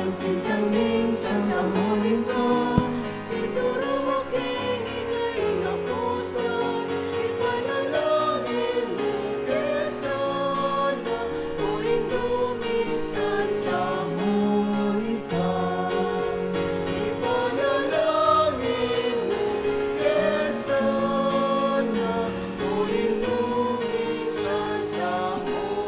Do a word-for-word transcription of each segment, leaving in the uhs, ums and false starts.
Sintang ning Santa Monica, ituru mu keng ika ing apusan, ipanalangin mu ke sana, o Indu ming Santa Monica. Ipanalangin mu ke sana, o Indu ming Santa Monica.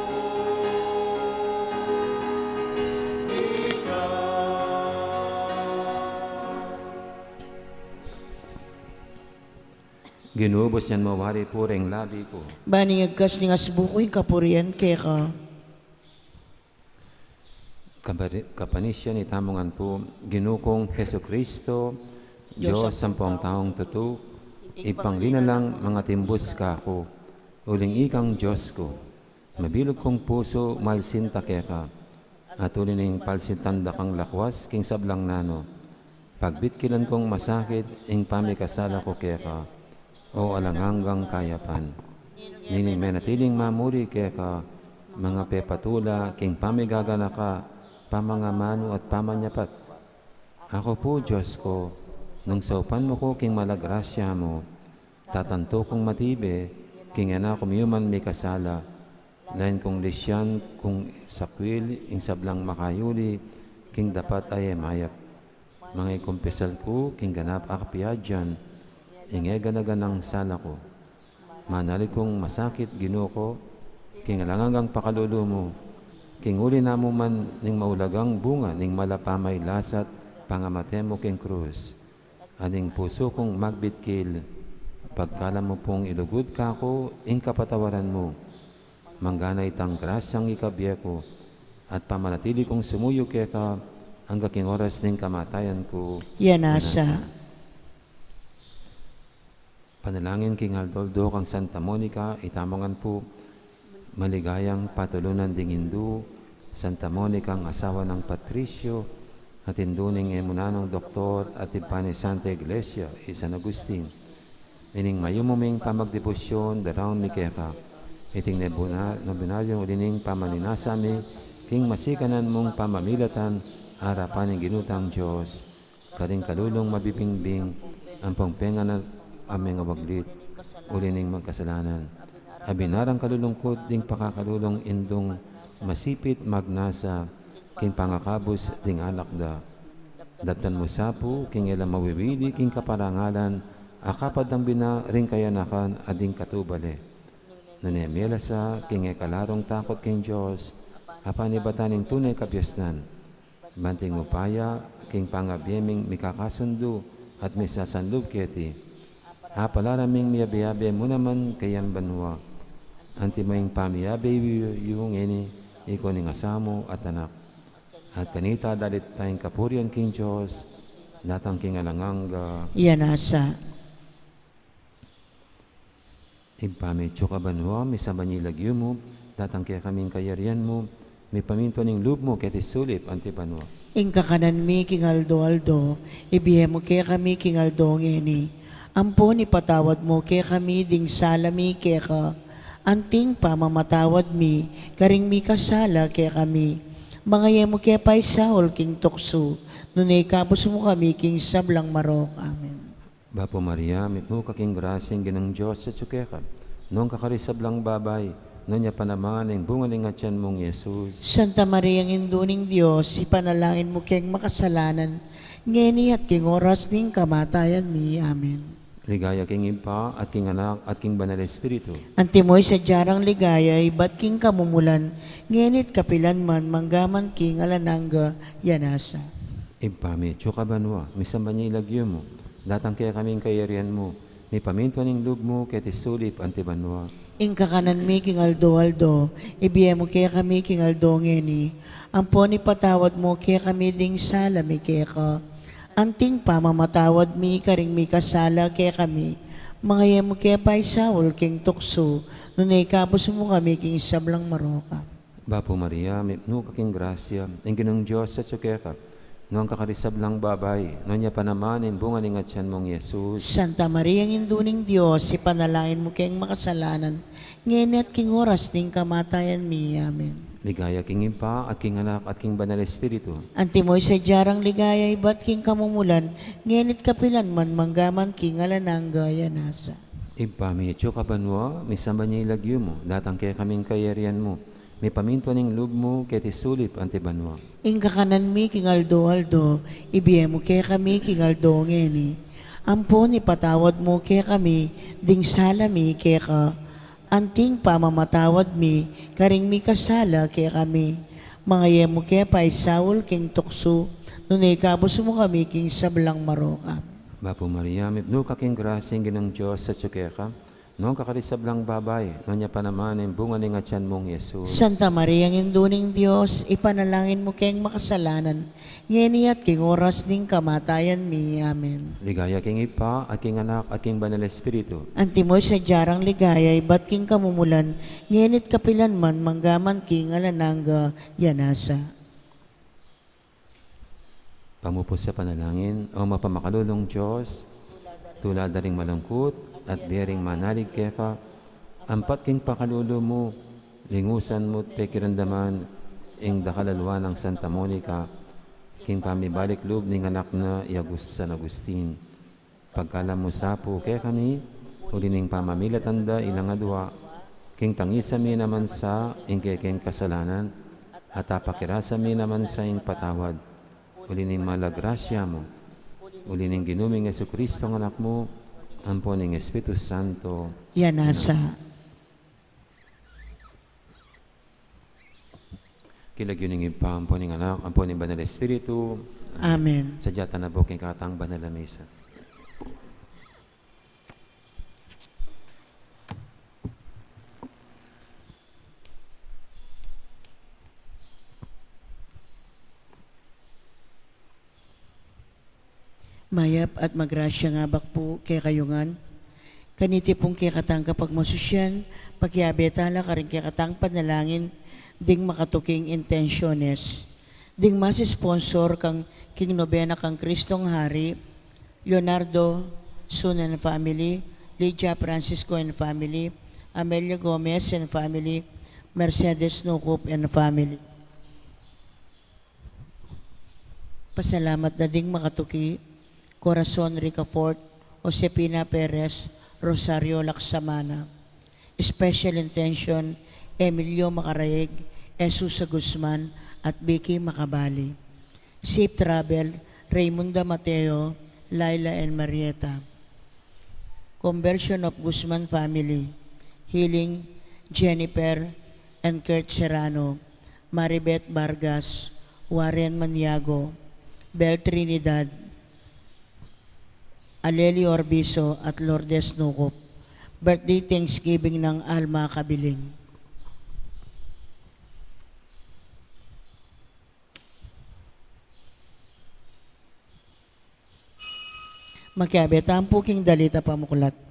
Ginu, busyan mu wari pu reng labi ku. Ban ing agkas ning asbu ku ing kapurian keka. Kapari-, kapanisian itamu ngan pu, Ginu kung Jesucristo, Dios ampong taung tutu, ibpang linalang mangatimbus kaku, uling ikang Dios ku. Mabilug kung pusu, malsinta keka, at uli ning palsintan da kang lakwas king sablang nanu, pagbitkilan kung masakit ing pamikasala ku keka, o alang anggang kayapan. Nining menatiling mamuri keka, mangapepatula king pamigaganaka, pamangamanu at pamanyapat. Aku pu, Dios ku, nung saupan mu ku king mala grasya mu, tatantu kung matibe king e na ku miyuman mikasala, lain kung lisian kung sakwil ing sablang makayuli king dapat a e mayap. Mangakumpisal ku king ganap a kapiadan ing e gana-ganang sala ku. Manalig kung masakit, Ginu ku, king alang anggang pakalulu mu, king uli na mu man ning maulagang bunga ning mala pamaglasa't pangamate mu king krus. At ing pusu kung magbitkil, pagkalam mu pung ilugud kaku ing kapatawaran mu, manggana itang grasyang ikabie ku, at pamanatili kung sumuyu keka angga king oras ning kamatayan ku. Iya nasa. Panalangin king aldo-aldo kang Santa Monica, itamu ngan pu, maligayang patulunan ding Indu, Santa Monica, ing asawa nang Patricio, at Indu ning e mu nanung doktor, at ibpa ning Santa Iglesia, i San Agustin. Ining mayumu ming pamagdebosyon, daraun mi keka iting nebuna-, nobenaryung uli ning pamaninasa mi king masikanan mung pamamilatan, arapan ning Ginu tang Dios, karing kalulung mabibingbing, ampong penganat a mengawaglit uli ning makasalanan. Abinarang kalulungkut ding pakakalulung Indung masipit magnasa king pangakabus ding anak da. Daptan mu sa pu king e la mawiwili king kaparangalan a kapadang bina ring kayanakan a ding katubale. Nune mie la sa king e kalarung takut king Dios, a panibatan ning tune kabiasnan. Banting upaya king pangabie ming mikakasundu at misasanlub keti. Apalaran ming miyabe-yabe mu naman kayang banua. Antimo ing pamiyabe yu, yu ngeni, ikong asawa mu at anak. At kanita dalit tayang kapurian king Dios, datang king alang angga. Iya nasa. Ibpa mi, atsu ka banua, misamban ya ing lagyu mu, datang kekami ing kayarian mu, mipamintuan ing lub mu keti sulip anti banua. Ing kakanan mi king aldo-aldo, ibie mu kekami king aldo ngeni. Ampon ipatawad mu kekami ding sala mi keka, anting pamamatawad mi karing mikasala kekami. Manga e mu ke paisaul king tuksu, nune ikabus mu kami king sablang marok. Amen. Bapu Maria, mitmu ka king grasya, ing Ginung Dios atsu keka. Nuan ka karing sablang babai, nuan ya pa naman ing bunga ning atian mung Jesus. Santa Maria, Indu ning Dios, ipanalangin mu keng makasalanan, ngeni at king oras ning kamatayan mi. Amen. Ligaya king Ibpa, at king Anak, at king Banal Espiritu. Antimo ing sadya rang ligaya, ibat king kamumulan, ngeni at kapilan man, mangga man king alang angga. Iya nasa. Ibpa mi, atsu ka banua, misamban ya ing lagyu mu, datang kekami ing kayarian mu, mipamintuan ing lub mu keti sulip anti banua. Ing kakanan mi king aldo-aldo, ibie mu kekami king aldo ngeni. Ampon ipatawad mu kekami ding sala mi keka, anting pamamatawad mi karing mikasala kekami. Manga e mu ke paisaul king tuksu, nune ikabus mu kami king sablang marok. Bapu Maria, mitmu ka king grasya, ing Ginung Dios atsu keka. Nuan ka karing sablang babai, nuan ya pa naman ing bunga ning atian mung Jesus. Santa Maria, Indu ning Dios, ipanalangin mu keng makasalanan, ngeni at king oras ning kamatayan mi. Amen. Ligaya king Ibpa, at king Anak, at king Banal Espiritu. Antimo ing sadya rang ligaya ibat king kamumulan, ngeni't kapilan man, manggaman king alang angga. Amen. Ibpa mi, atsu ka banua, misamban ya ing lagyu mu, datang kekami ing kayarian mu, mipamintuan ing lub mu, keti sulip anti banua. Ing kakanan mi king aldo-aldo, ibie mu kekami king aldo ngeni. Ampon ipatawad mu kekami ding sala mi keka, anting pamamatawad mi karing mikasala kekami. Manga e mu ke paisaul king tuksu, nune ikabus mu kami king sablang marok. Amen. Bapu Maria, mipnu ka king grasya, ing Ginung Dios atsu keka, nuan ka karing sablang babai, nuan ya pa naman ing bunga ning atian mung Jesus. Santa Maria, Indu ning Dios, ipanalangin mu keng makasalanan, ngeni at king oras ning kamatayan mi. Amen. Ligaya king Ibpa, at king Anak, at king Banal Espiritu. Antimo ing sadya rang ligaya ibat king kamumulan, ngeni't kapilan man, manggaman king alang angga. Amen. Pamupus a panalangin. O mapamakalulung Dios, tula da ring malungkut at bie ring manalig keka, ampat king pakalulu mu, lingusan mu't pekiramdaman ing dakal a lua nang Santa Monica king pamibalik lub ning anak na i Agus-, San Agustin. Pagkalam mu sa pu kekami, uli ning pamamilatan da ilang adua, king tangisan mi naman sa ing kekeng kasalanan, at apakirasan mi naman sa ing patawad, uli ning mal a grasya mu, uli ning Ginu ming Jesucristo a Anak mu, ampo ning Espiritu Santo. Amen. King lagyu ning Ibpa, ampo ning Anak, ampo ning Banal Espiritu. Amen. Amen. Sadya tana pu king katang banal a misa. Mayap at magrasyang abak pu kekayu ngan. Kaniti pung kekatang kapagmasusyan, pakiabe tala karing kekatang panalangin ding makatuking intensyones. Ding masisponsor kang king nobena kang Kristong Hari, Leonardo Sun and family, Lydia Francisco and family, Amelia Gomez and family, Mercedes Nucup and family. Pasalamat da ding makatuki, Corazon Ricafort, Josefina Perez, Rosario Laksamana. Special intention, Emilio Macaraig, Jesusa Guzman, at Vicky Macabali. Safe travel, Raymunda Mateo, Laila and Marieta. Conversion of Guzman family, healing, Jennifer and Kurt Serrano, Maribeth Vargas, Warren Maniago, Bel Trinidad, Aleli Orbizo at Lourdes Nucup. Birthday Thanksgiving nang Alma Cabiling. Makiabe tamu pu king dalit a pamuklat.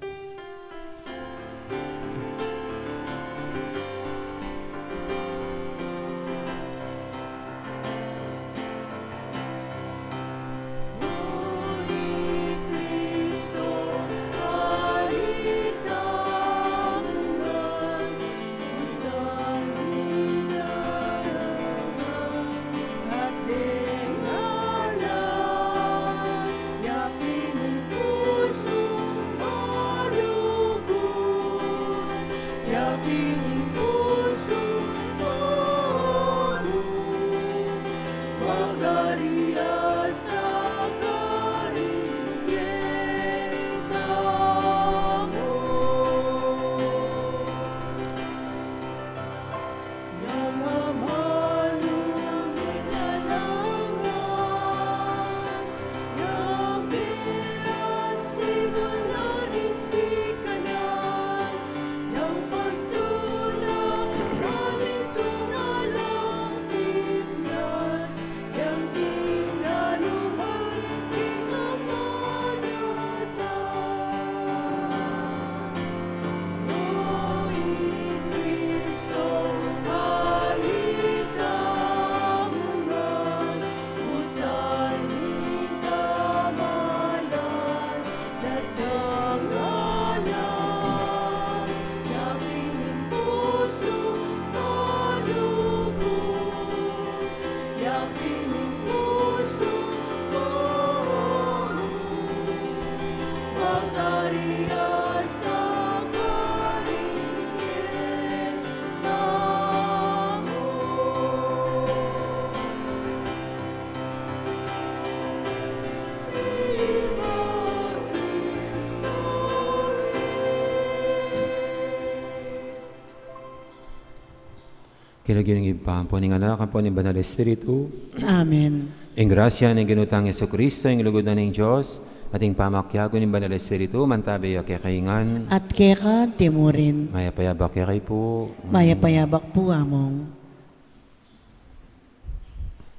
King lagyu ning Ibpa, ampo ning Anak, ampo ning Banal Espiritu. Amen. Ing grasya ning Ginu tang Jesucristo, ing lugud na ning Dios, at ing pamakiabe ning Banal Espiritu, mantabe ya kekayu ngan. At keka antimurin. Mayap a yabak kekayu pu. Mayap a yabak pu, Among.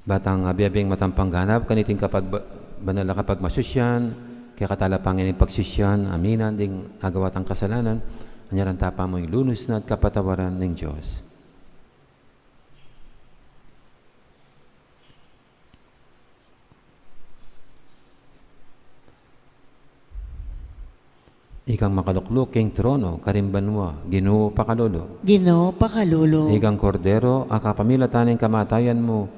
Batang abe-abeng matampang ganap kaniting kapag-, banal a kapagmasusyan, kaya katalapangan ning pagsusyan, aminan ding agawa tang kasalanan, anyaran tapa mu ing lunus na at kapatawaran ning Dios. Ikang makalukluk king trono karing banua, Ginu, pakalulu. Ginu, pakalulu. Ikang Kordero a kapamilatan ning kamatayan mu,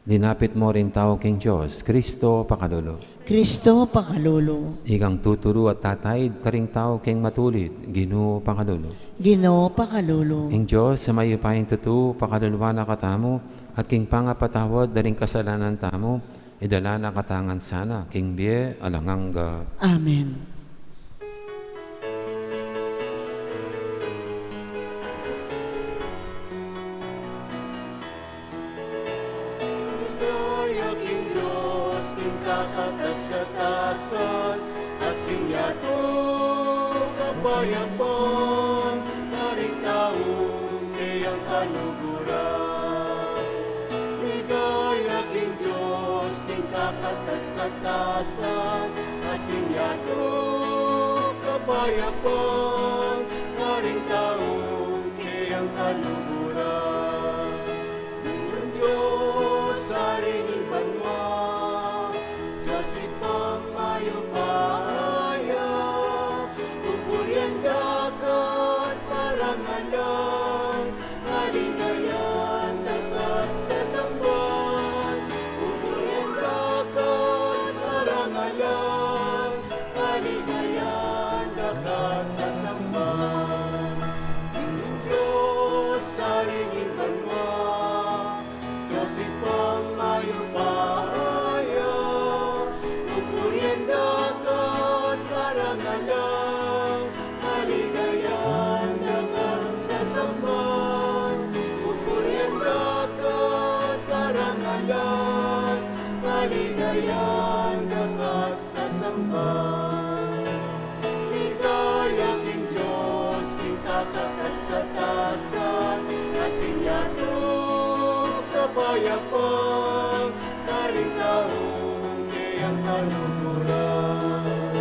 linapit mu ring tau king Dios, Kristo, pakalulu. Kristo, pakalulu. Ikang tuturu at tataid karing tau king matulid, Ginu, pakalulu. Ginu, pakalulu. Ing Dios a mayupayang tutu, pakaluluan na katamu, at king pangapatawad da ring kasalanan tamu, idala na katamu ngan sana king bie alang angga. Amen. Ligaya king Dios, king kakatas-katasan, at king yatu kapayapan, karing taung keyang kaluguran. Ligaya king Dios, king kakatas-katasan, at king yatu kapayapan, karing taung keyang kaluguran. Ginung Dios, Ari ning banua, Dios Ibpang mayupaya, pupurian da ka at parangalan, kaligayan da ka at sasamban. Pupurian da ka at parangalan, kaligayan da ka at sasamban. Ginung Dios, Ari ning banua, Dios Ibpang mayupaya, pupurian da ka at parangalan, kaligayan da ka at sasamban. Pupurian da ka at parangalan, kaligayan da ka at sasamban. Ligaya king Dios, king kakatas-katasan, at king yatu kapayapan, karing taung keyang kaluguran.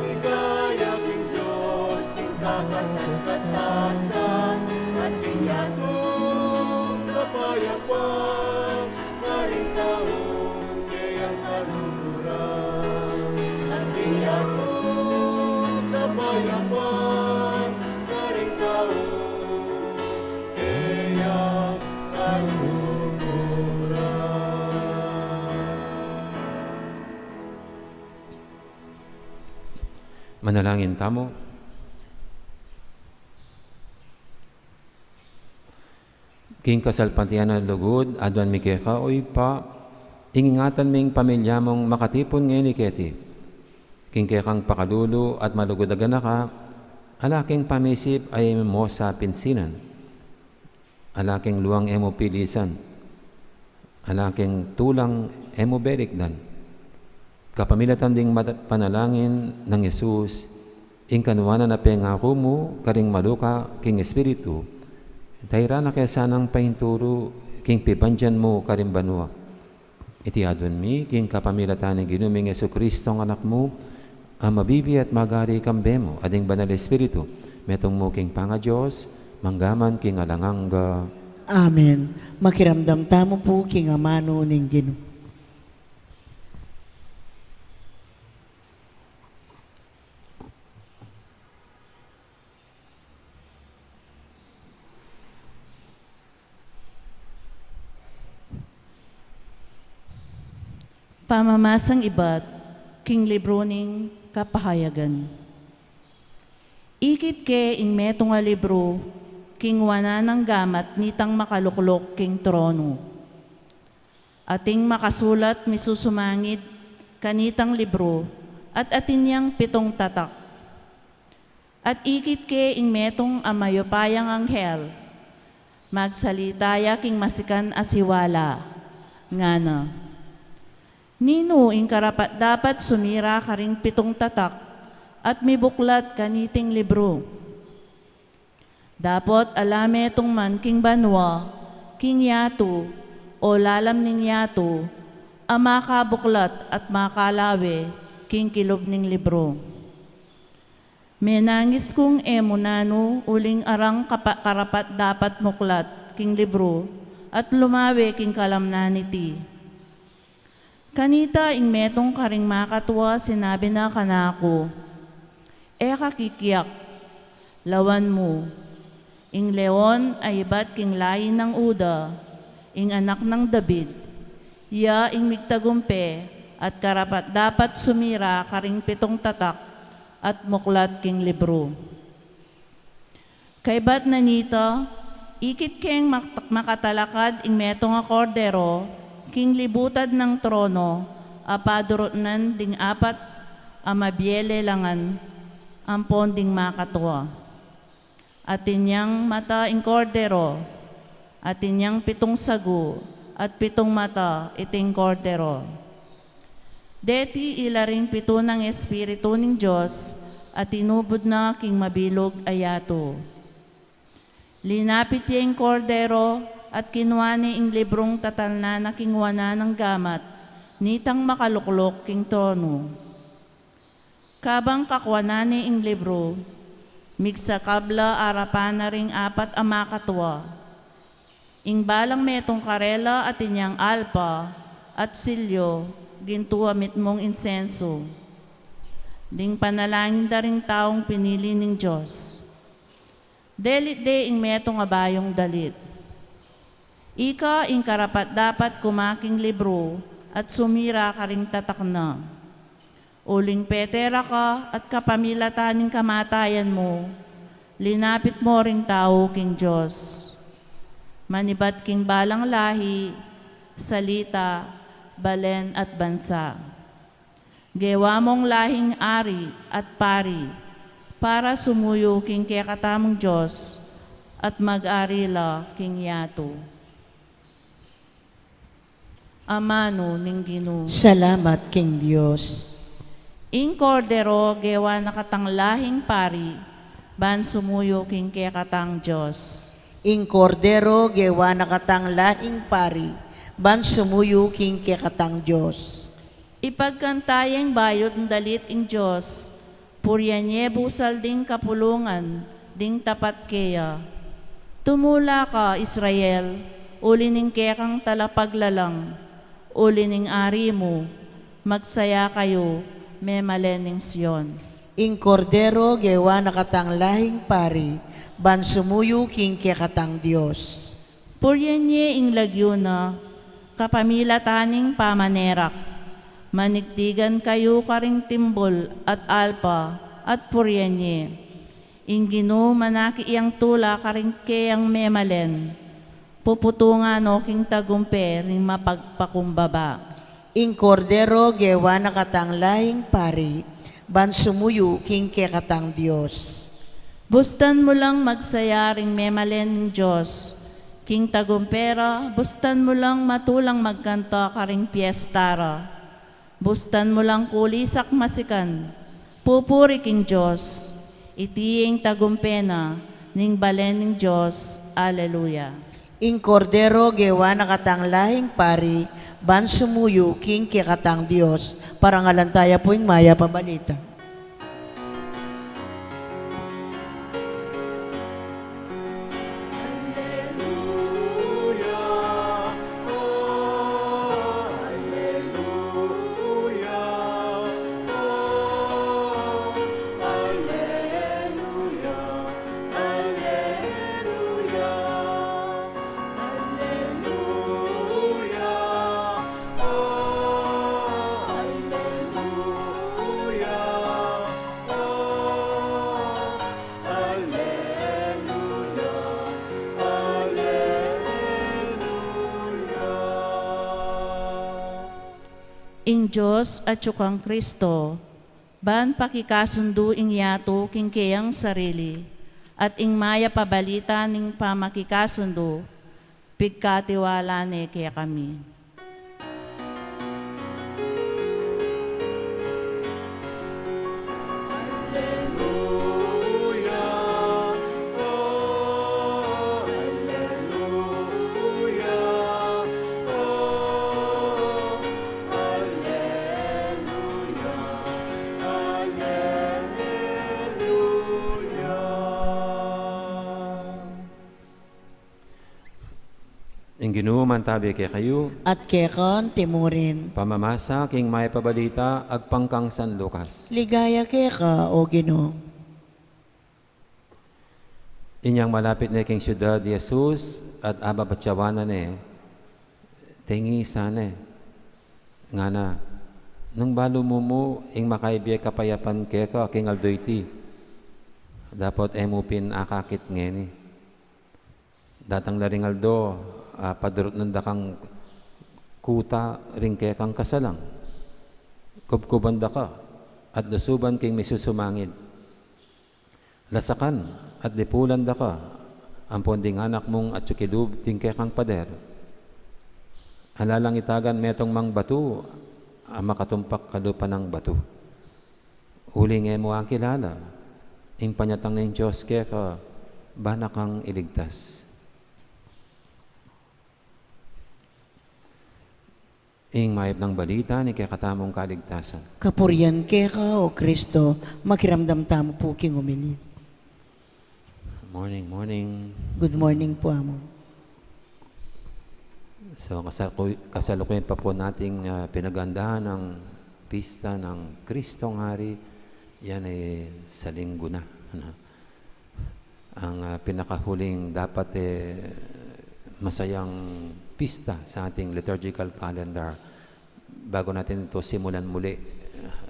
Ligaya king Dios, king kakatas-katasan, at king yatu kapayapan, karing taung keyang kaluguran. At king yatu kapayapan, karing taung keyang kaluguran. Manalangin tamu. King kasalpantayanan a lugud, aduan mi keka, o Ibpa, ing ingatan ming pamilya mung makatipun ngeni keti. King kekang pakalulu at malugud a ganaka, ala keng pamisip a e mu sa pinsinan. Ala keng luang e mu pilisan. Ala keng tulang e mu belikdan. Kapamilatan ding mata-, panalangin nang Jesus, ing kanuanan a pengaku mu karing maluka king Espiritu, tairan na ke sanang painturu king pibandian mu karing banua. Iti aduan mi king kapamilatan ning Ginu ming Jesucristo a Anak mu, a mabibie at magari kambe mu at ning Banal Espiritu, metung mu king pangaDios, mangga man king alang angga. Amen. Makiramdam tamu pu king amanu ning Ginu. Pamamasang ibat king libru ning Kapahayagan. Ikit ke ing metung a libru king wanan nang gamat nitang makalukluk king trono. Ating makasulat misusumangid kanitang libru, at atin yang pitung tatak. At ikit ke ing metung a mayupayang anghel, Magsalita ya king masikan a siwala, ngana: Ninu ing karapat-dapat sumira karing pitung tatak at mibuklat kaniting libru? Dapot ala metung man king banua, king yatu, o lalam ning yatu, a makabuklat at makalawe king kilub ning libru. Menangis kung e mu nanu uling arang kapa-, karapat-dapat muklat king libru at lumawe king kalamnan niti. Kanita ing metung karing makatua sinabi na kanaku: E ka kikiak, lawan mu, ing leon a ibat king lahi nang Juda, ing anak nang David, ya ing migtagumpe at karapat-dapat sumira karing pitung tatak at muklat king libru. Kaybat na nita, ikit keng mak-, makatalakad ing metung a kordero king libutad nang trono a padurutnan ding apat a mabie lelangan ampon ding makatua. Atin yang mata ing kordero, atin yang pitung sagu at pitung mata iting kordero. Deti ila ring pitu nang espiritu ning Dios a tinubud na king mabilug a yatu. Linapit ya ing kordero at kinua ne ing librung tatalnan na king wanan nang gamat nitang makalukluk king trono. Kabang kakuanan ne ing libru, migsakab la arapan na ring apat a makatua. Ing balang metung karela atin yang alpa at silyo, gintu a mitmung insensu, ding panalangin da ring taung pinili ning Dios. Delit de ing metung a bayung dalit. Ika ing karapat-dapat kumaking libru at sumira karing tatak na. Uling petera ka at kapamilatan ning kamatayan mu, linapit mo ring tau king Dios. Manibat king balang lahi, salita, balen at bansa. Gewa mong lahing ari at pari para sumuyu king kekatamung Dios at mag-ari la king yatu. Amanu ning Ginu. Salamat king Dios. Ing kordero gewa na katang lahing pari ban sumuyu king kekatang Dios. Ing kordero gewa na katang lahing pari ban sumuyu king kekatang Dios. Ipagkanta yeng bayut dalit ing Dios, purian ye busal ding kapulungan ding tapat keya. Tumula ka, Israel, uli ning kekang talapaglalang, uli ning ari mu, magsaya kayu, memalen ning Sion. Ing kordero gewa na katang lahing pari ban sumuyu king kekatang Dios. Purian ye ing lagyu na, kapamilatan ning pamanerak. Manigtigan kayu karing timbul at alpa at purian ye. Ing Ginu manaki yang tula karing keyang memalen. Puputungan no king tagumpe ring mapagpakumbaba. Ing kordero gewa na katang lahing pari ban sumuyu king kekatang Dios. Bustan mu lang magsaya ring memalen ning Dios king tagumpe ra, bustan mu lang matulang magkanta karing piesta ra. Bustan mu lang kulisak masikan, pupuri king Dios. Iti ing tagumpe na ning balen ning Dios. Aleluya. Ing kordero gewa na katang lahing pari ban sumuyu king kekatang Dios. Parangalan taya pu ing mayap a balita. Ing Dios atyu kang Kristo, ban pakikasundu ing yatu king keyang sarili, at ing mayap a balita ning pamakikasundu, pigkatiwala ne kekami. Ing Ginu mantabi kekayu. At keka antimurin. Pamamasa king mayap a balita agpang kang San Lucas. Ligaya keka, O Ginu. Inyang malapit ne king siudad i Jesus at ababatiawan na ne, tingisan ne, ngana, nung balu mu mu ing makaibie kapayapan keka king aldo iti, dapot e mu pin akakit ngeni. Datang la ring aldo, ah, padurutnan da kang kuta ring kekang kasalang. Kubkuban da ka at lusuban king misusumangid. Lasakan at dipulan da ka ampon ding anak mung atyu kilub ding kekang pader. Ala lang itagan metung mang batu a makatumpak kalupa nang batu. Uling e mu akilala ing panyatang ning Dios keka, bana kang iligtas. Ing mayap nang balita ning kekatamung kaligtasan. Kapurian keka, O Kristo. Makiramdam tamu pu king umilye. Morning, morning. Good morning pu, Among. So, kasaluku-, kasalukuyan pa po nating, ah, pinagandahan ang pista ng Kristong Hari. Yan ay sa linggo na, ano? Ang, ah, pinakahuling dapat, eh, masayang pista sa ating liturgical calendar. Bago natin ito simulan muli, ah,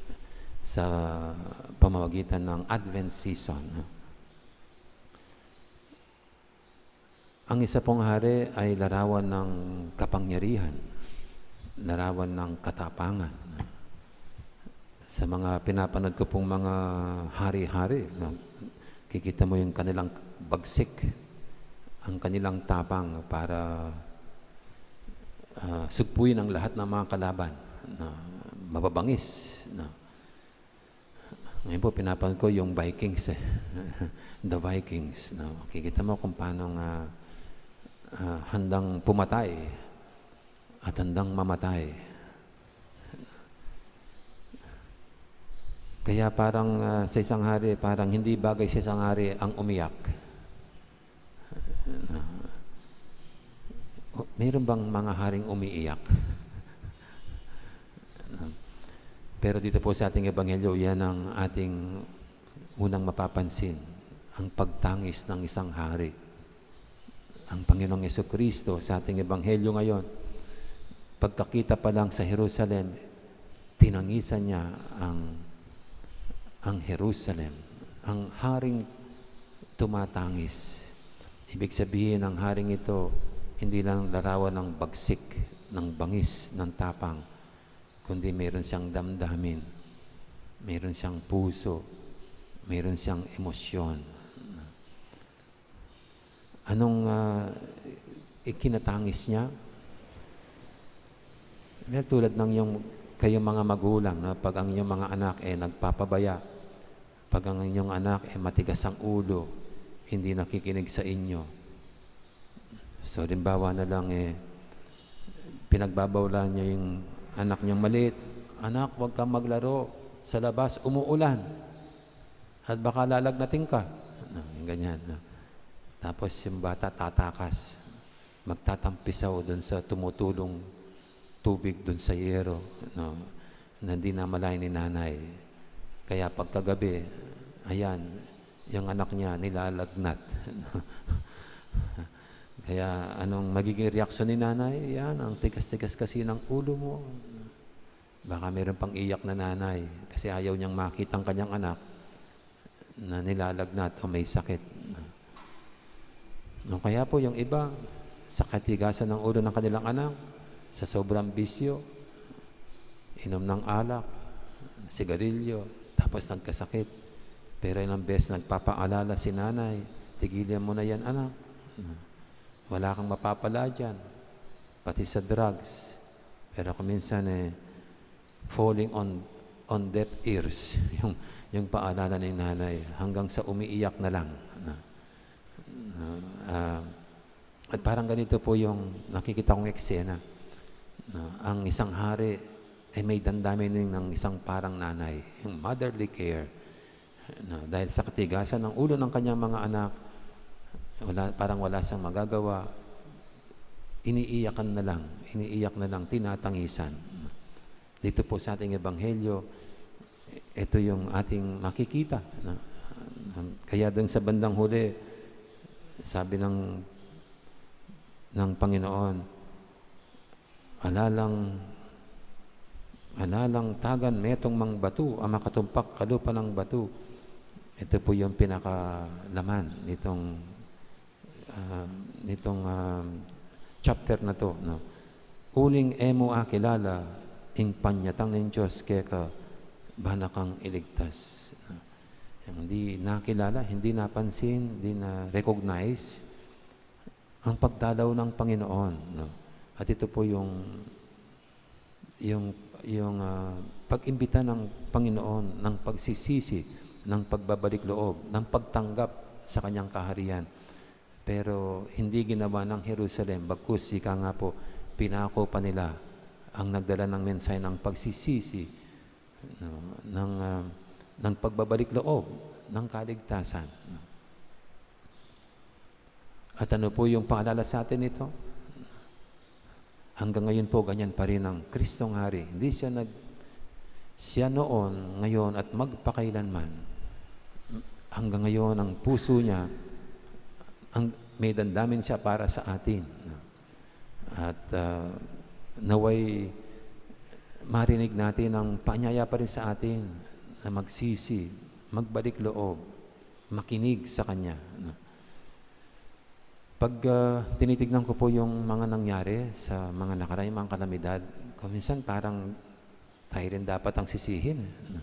sa pamamagitan ng Advent season, no? Ang isa pong hari ay larawan ng kapangyarihan, larawan ng katapangan. Sa mga pinapanood ko pong mga hari-hari, no, kikita mo yung kanilang bagsik, ang kanilang tapang para, ah, sugpuin ang lahat ng mga kalaban na mababangis, no. Ngayon po, pinapanood ko yung Vikings, eh. The Vikings, no? Kikita mo kung paano nga, ah, handang pumatay at handang mamatay. Kaya parang, ah, sa isang hari, parang hindi bagay sa isang hari ang umiyak. Meron bang mga haring umiiyak? Pero dito po sa ating ebanghelyo, yan ang ating unang mapapansin, ang pagtangis ng isang hari. Ang Panginoong Yesu Kristo sa ating ebanghelyo ngayon, pagkakita pa lang sa Jerusalem, tinangisan niya ang, ang Jerusalem, ang haring tumatangis. Ibig sabihin, ang haring ito, hindi lang larawan ng bagsik, ng bangis, ng tapang, kundi meron siyang damdamin, meron siyang puso, meron siyang emosyon. Anong, ah, ikinatangis niya? Well, tulad ng yung, kayong mga magulang, no? Pag ang inyong mga anak, eh, nagpapabaya, pag ang inyong anak, eh, matigas ang ulo, hindi nakikinig sa inyo. So, halimbawa na lang, eh, pinagbabawalan niyo yung anak niyong maliit, "Anak, huwag kang maglaro sa labas, umuulan. At baka lalagnatin ka." No, yung ganyan, no? Tapos yung bata tatakas, magtatampisaw dun sa tumutulong tubig dun sa yero, no? Na di namalayan ni nanay. Kaya pagkagabi, ayan, yung anak niya nilalagnat. Kaya anong magiging reaksyon ni nanay? "Yan, ang tigas-tigas kasi ng ulo mo." Baka meron pang iyak na nanay kasi ayaw niyang makita ang kanyang anak na nilalagnat o may sakit. O kaya po yung iba, sa katigasan ng ulo ng kanilang anak, sa sobrang bisyo, inom ng alak, sigarilyo, tapos nagkasakit. Pero ilang beses nagpapaalala si nanay, Tigilan mo na yan, anak. Wala kang mapapala diyan. Pati sa drugs. Pero kung minsan, eh, falling on, on deaf ears yung, yung paalala ni nanay. Hanggang sa umiiyak na lang. Ah, at parang ganito po yung nakikita kong eksena. No, ang isang hari ay may damdamin ng isang parang nanay, yung motherly care. No, dahil sa katigasan ng ulo ng kanyang mga anak, wala, parang wala siyang magagawa, iniiyakan na lang, iniiyak na lang, tinatangisan. Dito po sa ating ebanghelyo, ito yung ating makikita. Na, kaya dun sa bandang huli, sabi ng, ng Panginoon, "Alalang, alalang tagan metung mang batu a makatumpak kalupa nang batu." Ito po yung pinakalaman nitong, ah, nitong, ah, chapter na to, no? "Uling e mu akilala ing panyatang ning Dios keka ba na kang iligtas." Hindi nakilala, hindi napansin, hindi na-recognize ang pagdalaw ng Panginoon, no? At ito po yung, yung, yung, ah, pag-imbita ng Panginoon ng pagsisisi, ng pagbabalik loob, ng pagtanggap sa kanyang kaharian. Pero hindi ginawa ng Jerusalem, bagkus ika nga po, pinako pa nila ang nagdala ng mensahe ng pagsisisi, no, ng, ah, ng pagbabalik loob, ng kaligtasan. At ano po yung paalala sa atin nito? Hanggang ngayon po, ganyan pa rin ang Kristong Hari. Hindi siya nag-, siya noon, ngayon, at magpakailanman. Hanggang ngayon, ang puso niya, ang, may damdamin siya para sa atin. At, ah, naway marinig natin ang panyaya pa rin sa atin na magsisi, magbalik loob, makinig sa Kanya, no? Pag, ah, tinitignan ko po yung mga nangyari sa mga nakaraang mga kalamidad, kung minsan parang tayo rin dapat ang sisihin, no?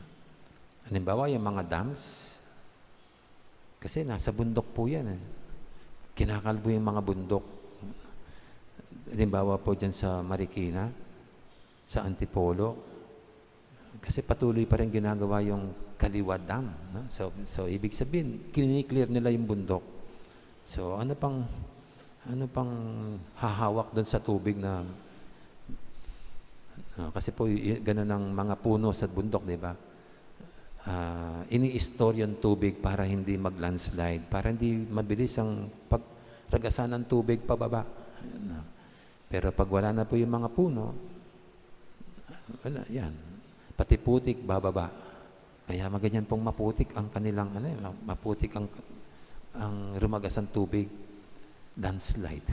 Halimbawa, yung mga dams, kasi nasa bundok po yan, eh. Kinakalbo yung mga bundok. Halimbawa po dyan sa Marikina, sa Antipolo. Kasi patuloy pa rin ginagawa yung Kaliwa Dam, no? So, so, ibig sabihin, kini-clear nila yung bundok. So, ano pang, ano pang hahawak doon sa tubig na, ah, kasi po, y-, ganun ang mga puno sa bundok, di ba? Ah, ini-store yung tubig para hindi mag-landslide, para hindi mabilis ang pagragasan ng tubig pababa. No? Pero pag wala na po yung mga puno, wala, yan. Pati putik, bababa. Kaya maganyan pong maputik ang kanilang, ano, eh, ma-, maputik ang, ang rumagas ng tubig, landslide.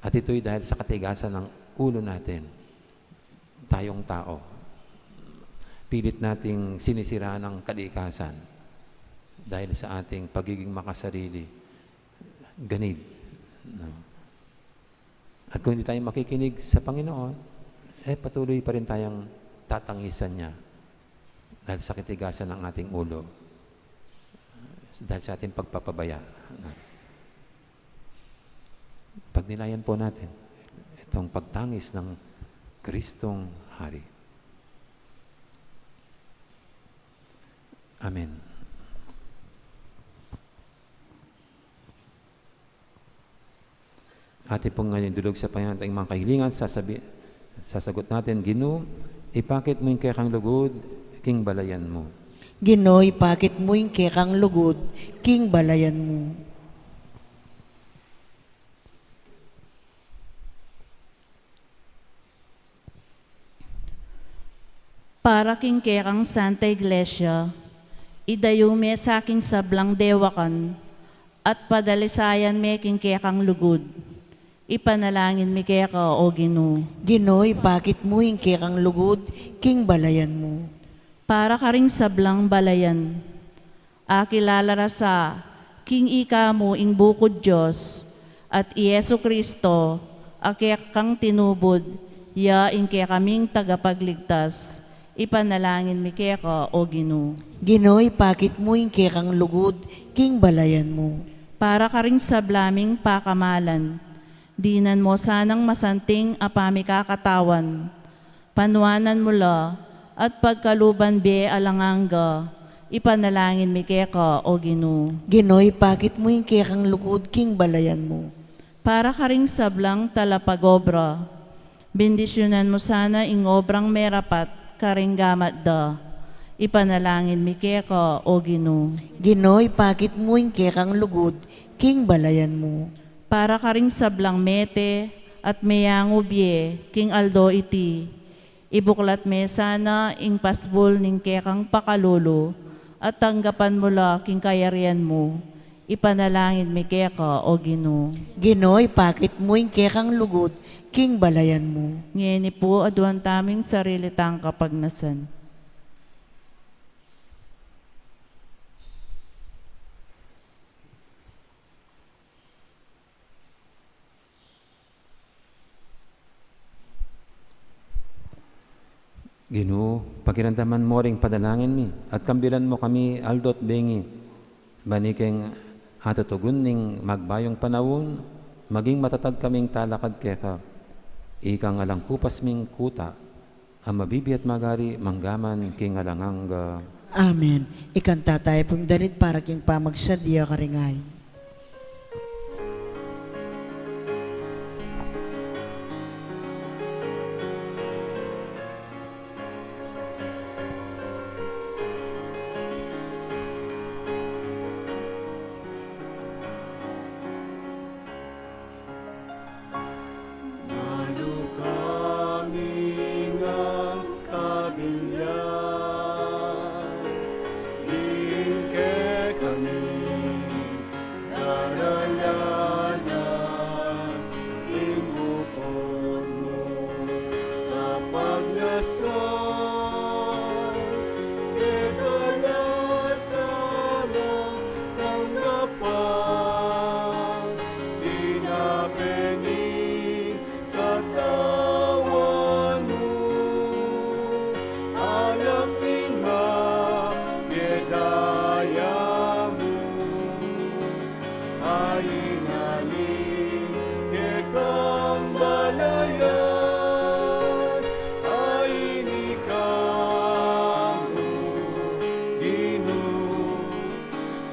At ito'y dahil sa katigasan ng ulo natin, tayong tao. Pilit nating sinisiraan ang kalikasan dahil sa ating pagiging makasarili, ganid, no? At kung hindi tayo makikinig sa Panginoon, eh, patuloy pa rin tayong tatangisan niya dahil sa katigasan ng ating ulo, dahil sa ating pagpapabaya. Pagnilayan po natin itong pagtangis ng Kristong Hari. Amen. Atin pong ngayun idulog sa Panginoon ating mga kahilingan, sasabi-, sasagot natin, "Ginu, ipakit mu ing kekang lugud king balayan mu." Ginu, ipakit mu ing kekang lugud king balayan mu. Para king kekang Santa Iglesia, idayu me sa king sablang dewakan, at padalisayan me king kekang lugud. Ipanalangin mi keka, O Ginu. Ginu, ipakit mu ing kekang lugud king balayan mu. Para karing sablang balayan, akilala ra sa king ika mu ing bukud Dios, at i Jesu Kristo, a kekang tinubud, ya ing kekaming tagapagligtas. Ipanalangin mi keka, O Ginu. Ginu, ipakit mu ing kekang lugud king balayan mu. Para karing sabla ming pakamalan, dinan mu sanang masanting a pamikakatawan. Panuanan mu la at pagkaluban bie alang angga. Ipanalangin mi keka, O Ginu. Ginu, ipakit mu ing kekang lugud king balayan mu. Para karing sablang talapagobra, bendisyunan mu sana ing obrang merapat karing gamat da. Ipanalangin mi keka, O Ginu. Ginu, ipakit mu ing kekang lugud king balayan mu. Para karing sablang mete at meyangu bie king aldo iti, ibuklat me sana ing pasbul ning kekang pakalulu, at tanggapan mu la king kayarian mu. Ipanalangin mi keka, O Ginu. Ginu, ipakit mu ing kekang lugud king balayan mu. Ngeni pu, aduan tamu ing sarili tang kapagnasan. Ginu, pakiramdaman mu ring panalangin mi, at kambilan mu kami aldo't bengi, ban ikeng atutugun ning magbayung panaun, maging matatag kaming talakad keka. Ikang alang kupas ming kuta, a mabibie at magari manggaman king alang angga. Amen. Ikanta tayu pung danit para king pamagsadya karing ain. Nanu kami ngan kabilyan, ing kekami daralanan ing bukod mu, kapagnasan, kekalasan a tanggapan, tinape ning katawan mu, alak ning mabie daya mu, a inaling kekang balayan, a ini ka mu, Ginu,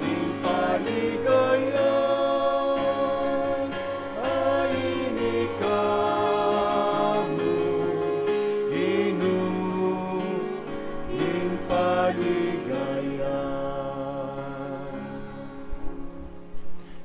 ing paligayan, a ini ka mu, Ginu, ing paligayan.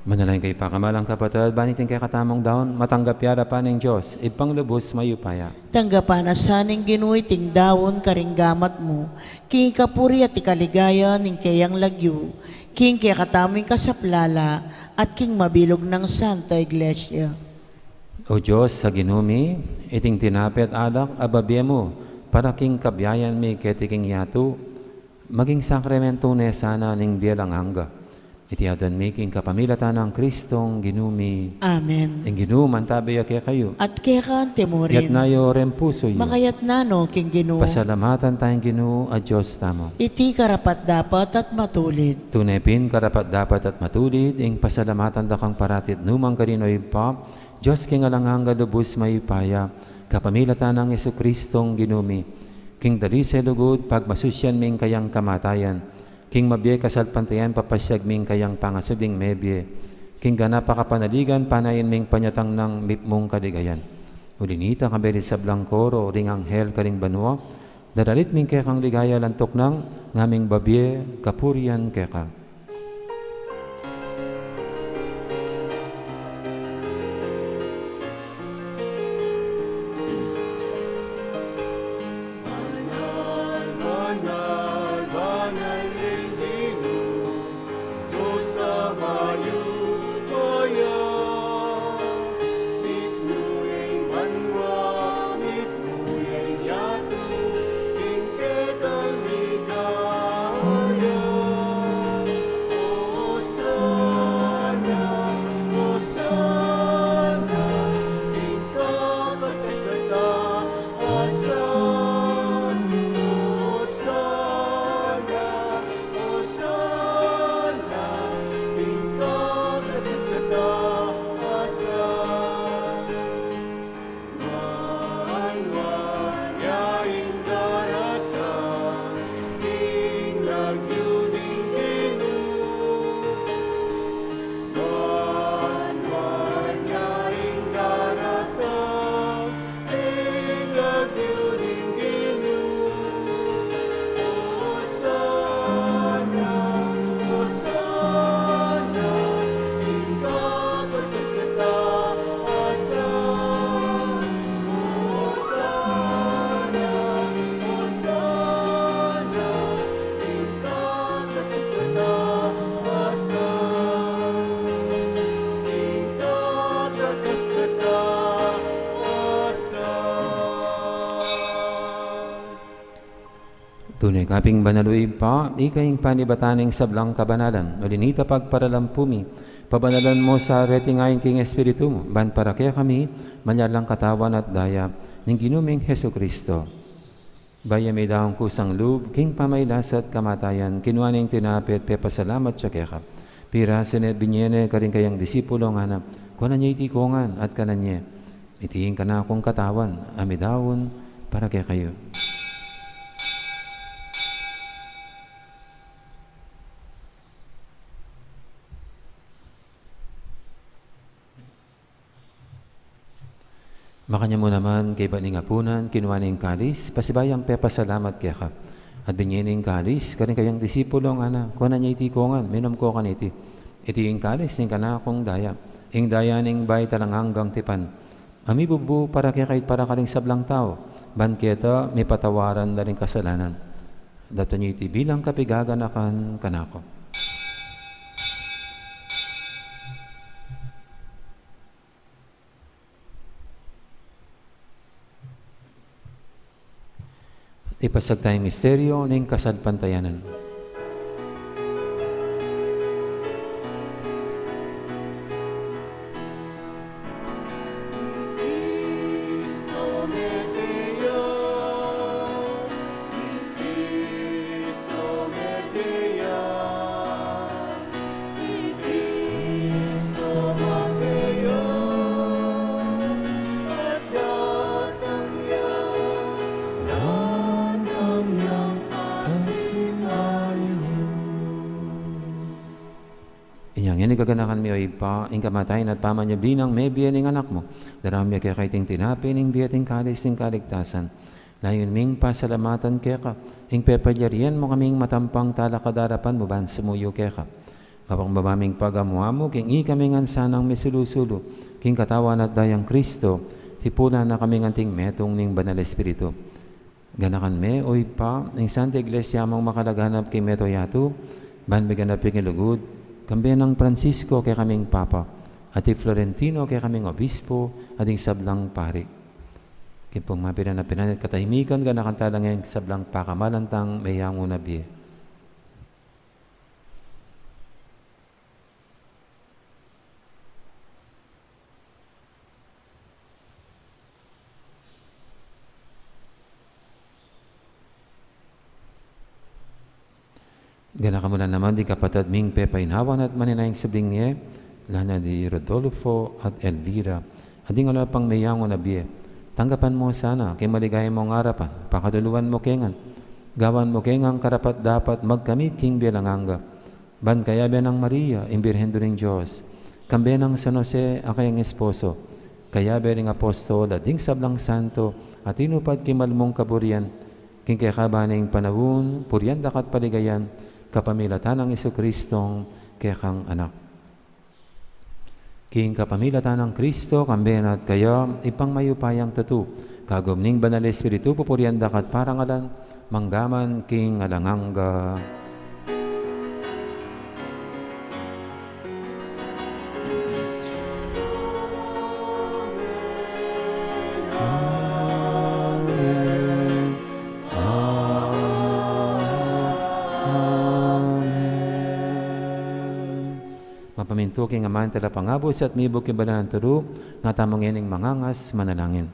Manalangin kayu, pakamalan kung kapatad, ban iting kekatamung daun matanggap ya arapan ning Dios, Ibpang lubus mayupaya. Tanggapan na sa ning Ginu iting daun karing gamat mu, king kapurian at ikaligaya ning keyang lagyu, king kekatamung kasaplalan at king mabilug nang Santa Iglesia. O Dios a Ginu mi, iting tinape at alak a babie mu para king kabiayan mi keti king yatu, maging sakramentu ne sana ning bie alang angga. Iti aduan mi king kapamilatan nang Kristong Ginu mi. Amen. Ing Ginu mantabi ya kekayu. At keka mu rin. Itas yu ring pusu yu. Makaitas no king Ginu. Pasalamatan taya ing Ginu a Dios tamu. Iti karapat-dapat at matulid. Tune pin karapat-dapat at matulid ing pasalamatan da kang parati at nukarin man, O Ibpa, Dios king alang angga, lubus mayupaya, kapamilatan nang Jesukristong Ginu mi. King dalise lugud pagmasusyan mi ing kayang kamatayan, king mabie kasalpantayanan papasiag mi ing kayang pangasubling mebie, king ganap a kapanaligan panayan mi ing panyatang nang mipnung kaligayan. Uli nita, kayabe ring sablang koro ring anghel karing banua, daralit mi ing kekang ligaya alang tuknang, ngaming babie kapurian keka. Banal, banal, banal ing Ginu, Dios a mayupaya. Mitmu ing banua, mitmu ing yatu, king kekang ligaya. Tune ka pin banal, o Ibpa, ika ing panibatan ning sablang kabanalan. Uli na nita, pagparalampu mi, pabanalan mu sa reti ngan king Espiritu mu, ban para kekami maging lang katawan at daya ning Ginu ming Jesucristo. Bayu ya midaun kusang lub king pamagkasakit at kamatayan, kinua ne ing tinape at pepasalamat ya keka. Pirasu ne at binye ne karing kayang disipulo, ngana: Kuanan ye iti kongan at kanan ye. Iti ing kanakung katawan a midaun para kekayu. Makanyan mu naman, kaybat ning apunan, kinua ne ing kalis, pasibayu yang pepasalamat keka. At binye ne ing kalis karing kayang disipulo, ngana: Kuanan ye iti kongan, minum ko kaniti. Iti ing kalis ning kanakung daya, ing daya ning bayu at alang anggang tipan, a mibubu para kekayu at para karing sablang tau, ban keta mipatawaran la ring kasalanan. Daptan ye iti bilang kapaganakan kanaku. Ipasiag taya ing misteryu ning kasalpantayanan. Inyang ini gaganakan mi, o Ibpa, ing kamatayan at pamanyubli nang mebie ning Anak mu. Daraun mi keka iting tinape ning bie at ing kalis ning kaligtasan. Layun ming pasalamatan keka ing pepalyarian mu kaming matampang talakad king arapan mu ban sumuyu keka. Mapakumbaba ming pagamu-amu king ikami ngan sanang misulu-sulu king katawan at dayang Kristo, tipunan na kami ngan anting metung ning Banal Espiritu. Ganakan me, o Ibpa, ing Santa Iglesia mung makalaganap king mabilug a yatu, ban miganap king lugud, kambe nang Francisco kekaming Papa, at i Florentino kekaming Obispo, at ding sablang pari. King pung mapilan a pinanit katahimikan, ganakan tala ngan king sablang pakamalan tang meyangu na bie. Ganakan mu la naman ding kapatad ming pepainawan at maninayang subling mie, lana di Rodolfo at Elvira, at ding ala pang meyangu na bie. Tanggapan mu sana king maligaya mung arapan, pakaluluan mu ke ngan, gawan mu ke ngan karapat-dapat magkamit king bie alang angga. Ban kayabe nang Maria, ing Birhen Indu ning Dios, kambe nang San Jose a kayang esposo, kayabe ring apostol at ding sablang santo a tinupad king mal mung kaburian, king kekaban ning panaun, purian da ka at paligayan, kapamilatan nang Jesucristong kekang Anak. King kapamilatan nang Kristo, kambe na at kaya, Ibpang mayupayang tutu, kagum ning Banal Espiritu, pupurian da ka at parangalan, mangga man king alang angga. Amen. Amen. Mapamintu king Ama, ing Talapangabus, at mibug king banal a turu, ngatamu ngening mangangas manalangin.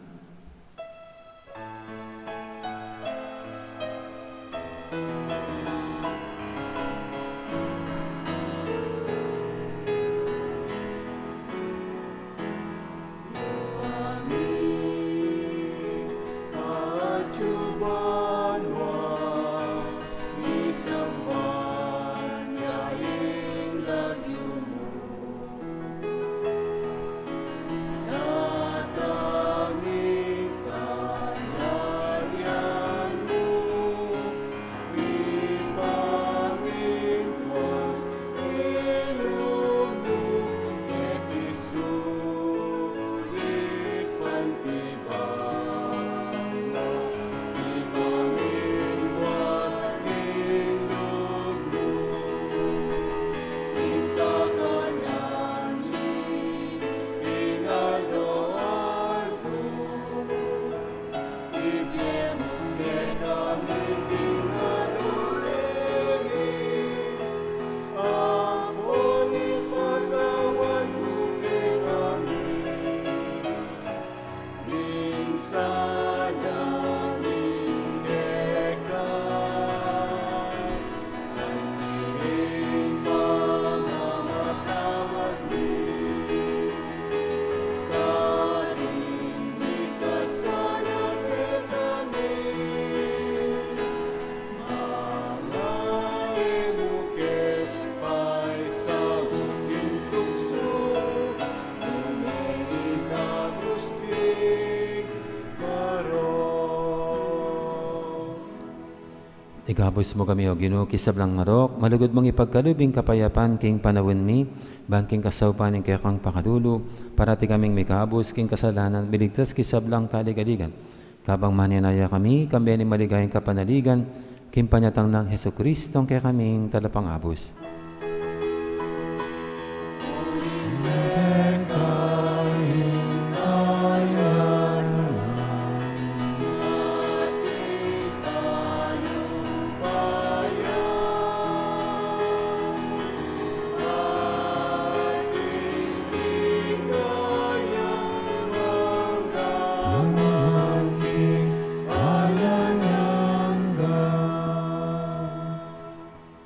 Ikabus mu kami, O Ginu, king sablang marok, malugud mung ipagkalub ing kapayapan king panaun mi, ban king kasaupan ning kekang pakalulu, parati kaming mikabus king kasalanan, miligtas king sablang kaligaligan. Kabang manenaya kami, kambe ning maligayang kapanaligan, king panyatang nang Jesucristo, ing kekaming Talapangabus.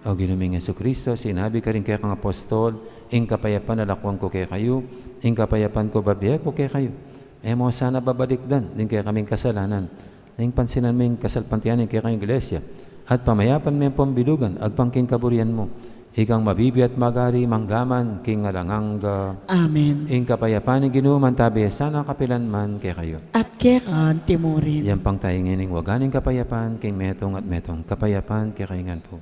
O Ginu ming Jesucristo, sinabi karing kekang apostol, ing kapayapan lalakwan ku kekayu, ing kapayapan ku bibie ku kekayu. E mu sana babalikdan ding kekaming kasalanan, ing pansinan mu ing kasalpantayanan ning kekang Iglesia, at pamayapan me ampong bilugan agpang king kaburian mu, ikang mabibie at magari mangga man king alang angga. Amen. Ing kapayapan ning Ginu mantabi sana kapilan man kekayu. At keka anti mu rin. Yampang tayu ngeni ing waga ning kapayapan king metung at metung. Kapayapan kekayu ngan pu.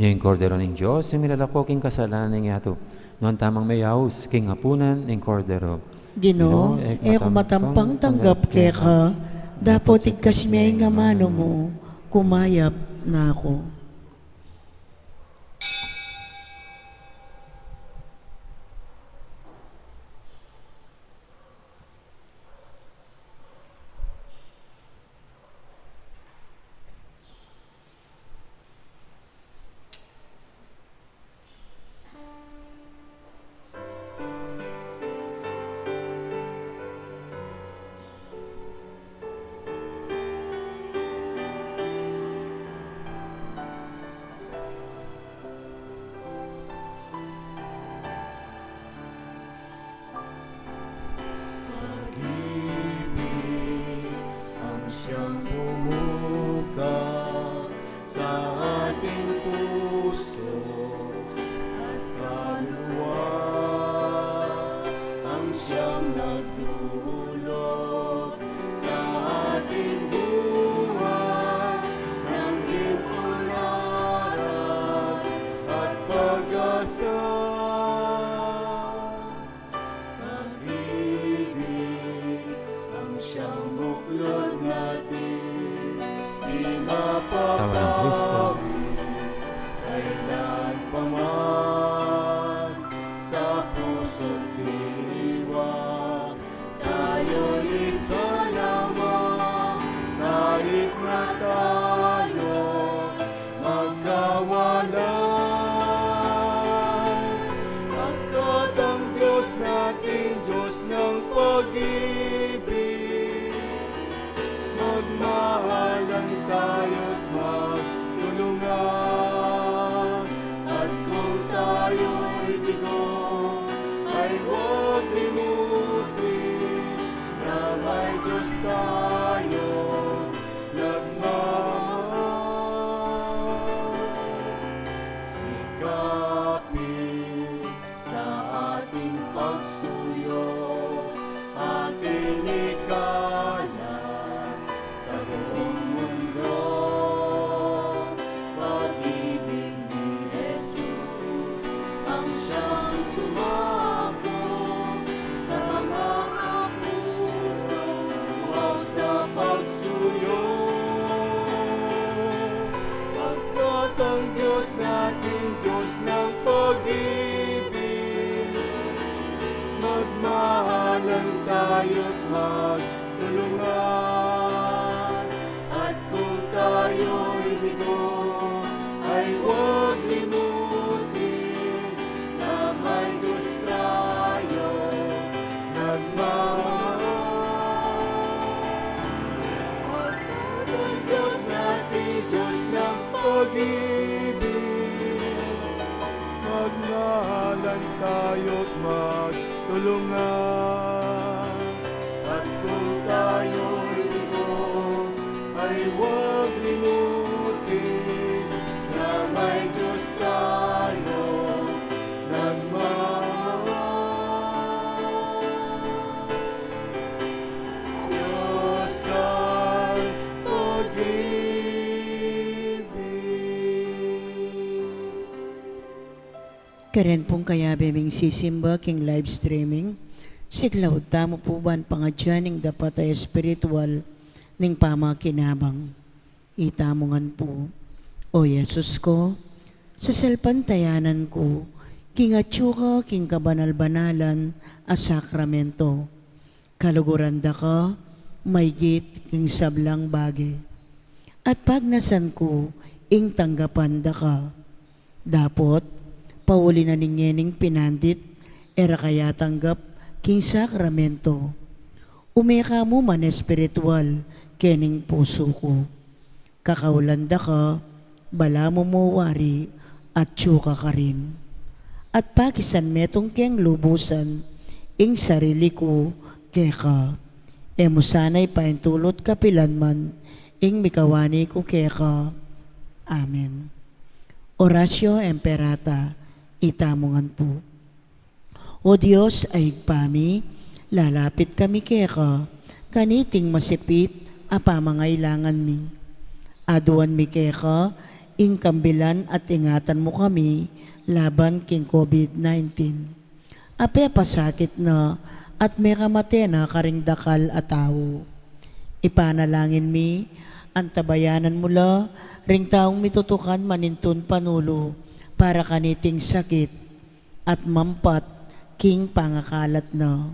Ing Kordero ning Dios, ing milalako king kasalanan ning yatu. Nuan tamung meyaus king apunan ning Kordero. Ginu, e ku matampang tanggap keka, dapot igkas me ing amanu mu, kumayap na ku. Ang Diyos natin, Diyos ng pag-ibig, magmahalan tayo't magtulungan. At kung tayo'y bigo, ay huwag limutin na may Diyos tayo nagmamahal. At ang Diyos natin, Diyos ng pag-ibig, magmahalan tayo't magtulungan. At kung tayo'y bigo, ay huwag limutin na may Diyos tayo nagmamahal. Diyos ay pag-ibig. Karen pung kayabe ming sisimba king live streaming, siklaud tamu pu ban pangadyan ing dapat a espiritual ning pamakinabang. Itamu ngan pu. O Jesus ku, sasalpantayanan ku king atyu ka king kabanal-banalan a sakramento. Kaluguran da ka maygit king sablang bage. At pagnasan ku ing tanggapan da ka. Dapot, pauli na ning ngening pinandit, e ra ka ya tanggap king sakramento. Ume ka mu man espiritual kening pusu ku. Kakaulan da ka, balamu mu wari, atyu ka karin. At pakisan metung keng lubusan ing sarili ku keka. E mu sana ipaintulut kapilan man ing mikawani ku keka. Amen. Oratio Imperata, itamu ngan pu. O Dios a Ibpa mi, lalapit kami keka, kaniting masipit a pamangailangan mi. Aduan mi keka, ing kambilan at ingatan mu kami, laban king COVID nineteen. A pepasakit na at mekamate na karing dakal a tau. Ipanalangin mi, antabayanan mu la, ring taung mitutukan manintun panulu, para kaniting sakit, at mampat king pangakalat na.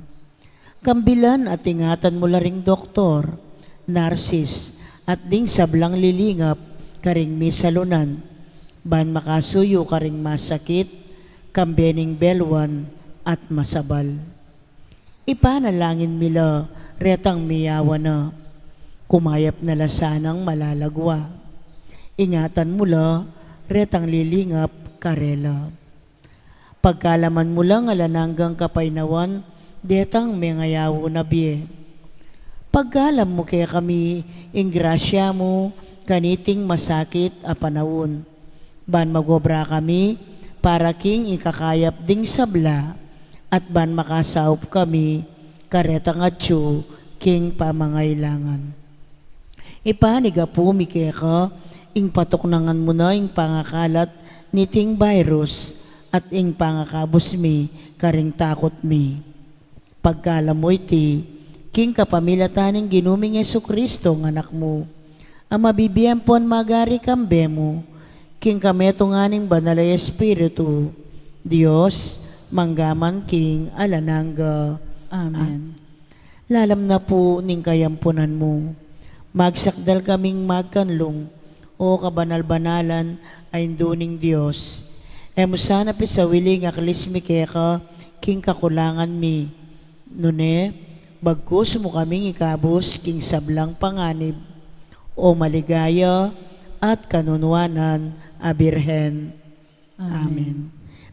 Kambilan at ingatan mu la ring doktor, narsis, at ding sablang lilingap karing misalunan, ban makasuyu karing masakit, kambe ning beluan at masabal. Ipanalangin mi la retang miyawa na, kumayap na la sanang malalagwa. Ingatan mu la retang lilingap karela. Pagkalaman mu lang alang anggang kapaynawan detang mengayaw na bie. Pagkalam mu kekami ing grasya mu kaniting masakit a panaun, ban magobra kami para king ikakayap ding sabla, at ban makasaup kami karetang atyu king pamangailangan. Ipanigapu mi keka ing patuknangan mu na ing pangakalat niting virus at ing pangakabus mi karing takut mi. Pagkalam mu iti king kapamilatan ning Ginu ming Jesucristo, a Anak mu, a mabibie ampon magari kambe mu, king kametungan ning Banal a Espiritu, Dios, mangga man king alang angga. Amen. Lalam na pu ning kayampunan mu, magsakdal kaming magkanlung, O kabanal-banalan a Indu ning Dios. E mu sana pisawili ing aklis mi keka king kakulangan mi, nune bagkus mu kaming ikabus king sablang panganib, O maligaya at kanunuanan a Birhen. Amen. Amen.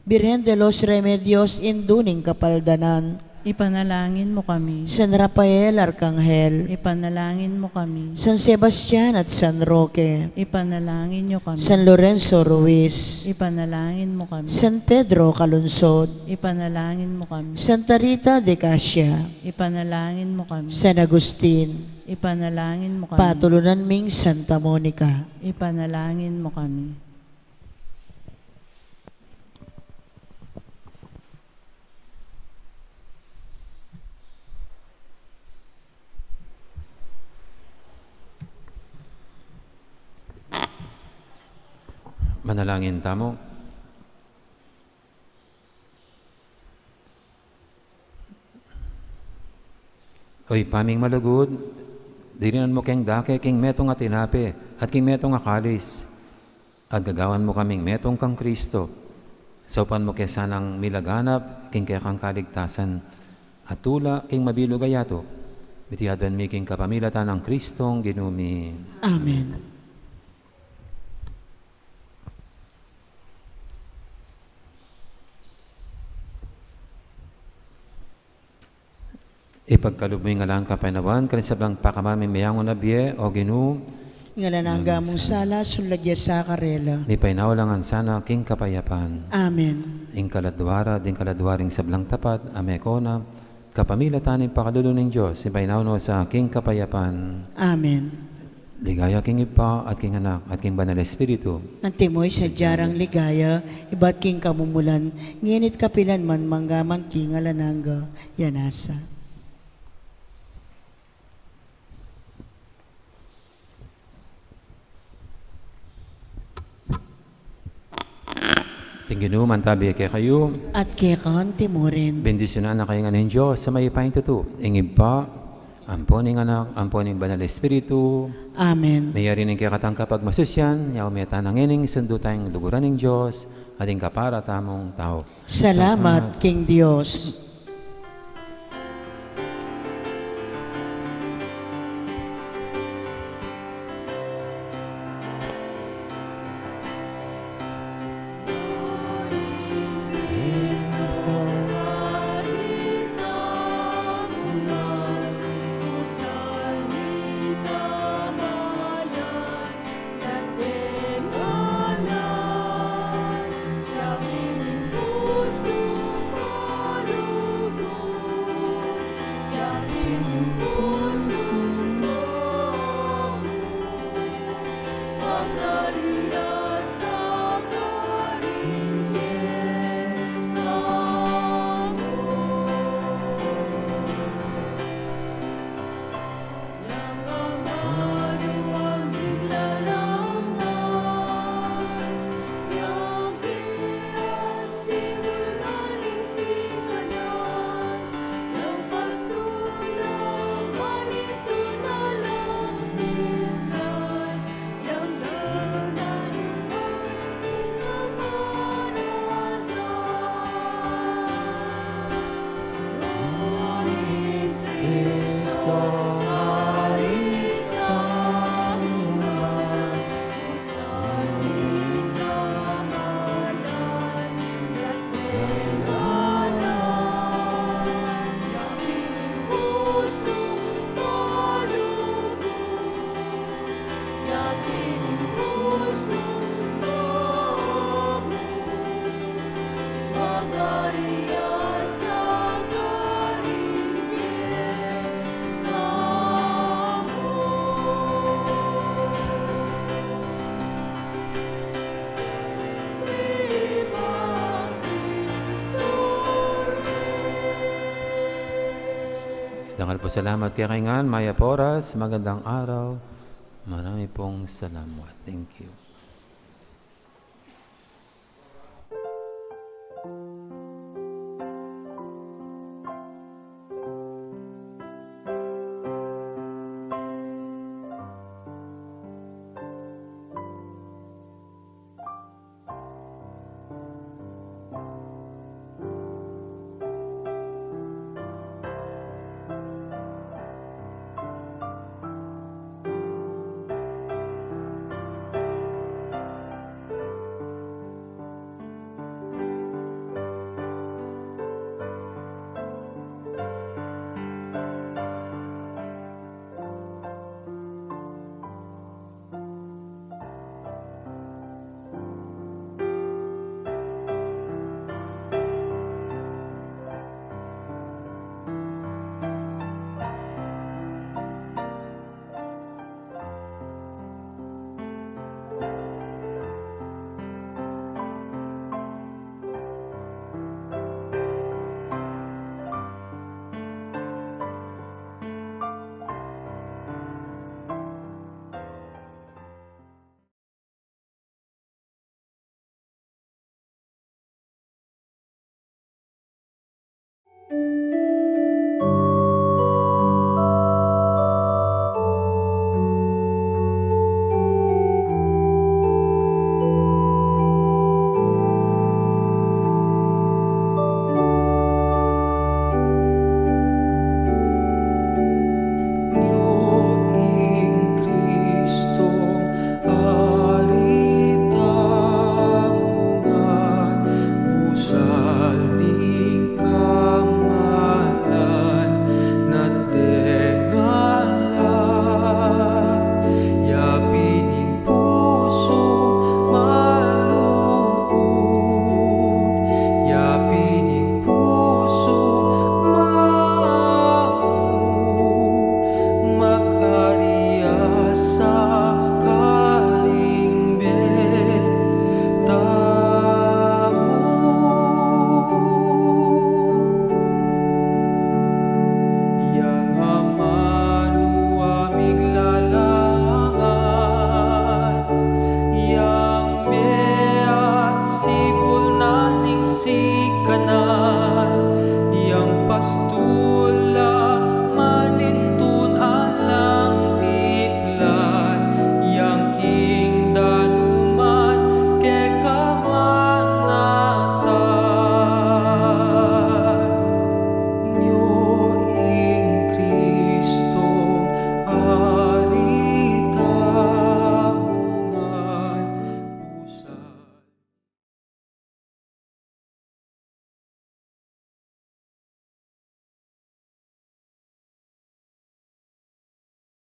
Birhen de los Remedios, Indu ning Kapaldanan, ipanalangin mu kami. San Rafael Arkanghel, ipanalangin mu kami. San Sebastian at San Roque, ipanalangin yu kami. San Lorenzo Ruiz, ipanalangin mu kami. San Pedro Calungsod, ipanalangin mu kami. Santa Rita de Casia, ipanalangin mu kami. San Agustin, ipanalangin mu kami. Patulunan ming Santa Monica, ipanalangin mu kami. Manalangin tamu. O Ibpa ming malugud, dirinan mu keng dake king metung a tinape at king metung a kalis, at gagawan mu kaming metung kang Kristo. Saupan mu ke sanang milaganap king kekang kaligtasan at tula king mabilug a yatu. Iti aduan mi king kapamilatan nang Kristong Ginu mi. Amen. Ipagkalub mu ing alang kapaynawan karing sablang pakamaming meyangu na bie, O Ginu. Ing alang angga mung sala, sulad ya sa karela. Mipaynawa la ngan sana king kapayapan. Amen. Ing kaladua ra, ding kaladua ring sablang tapat a mekona, kapamilatan ning pakalulu ning Dios, ipaynawa na sa king kapayapan. Amen. Ligaya king Ibpa, at king Anak, at king Banal Espiritu. Antimo ing sadya rang ligaya, ibat king kamumulan, ngeni at kapilan man, mangga man king alang angga. Yana sa. Ing Ginu mantabi kekayu. At keka naman murin. Bendisyunan na kayu ngan ning Dios a mayupayang tutu, ing Ibpa, ampo ning Anak, ampo ning Banal Espiritu. Amen. Meyari ning kekatang kapagmasusian, yabe tana ngening sundu tang luguran ning Dios, at ing kapara tamung tau. Salamat king Dios. Dakal pung salamat kekayu ngan, mayap a oras, magandang araw. Marami pong salamat. Thank you.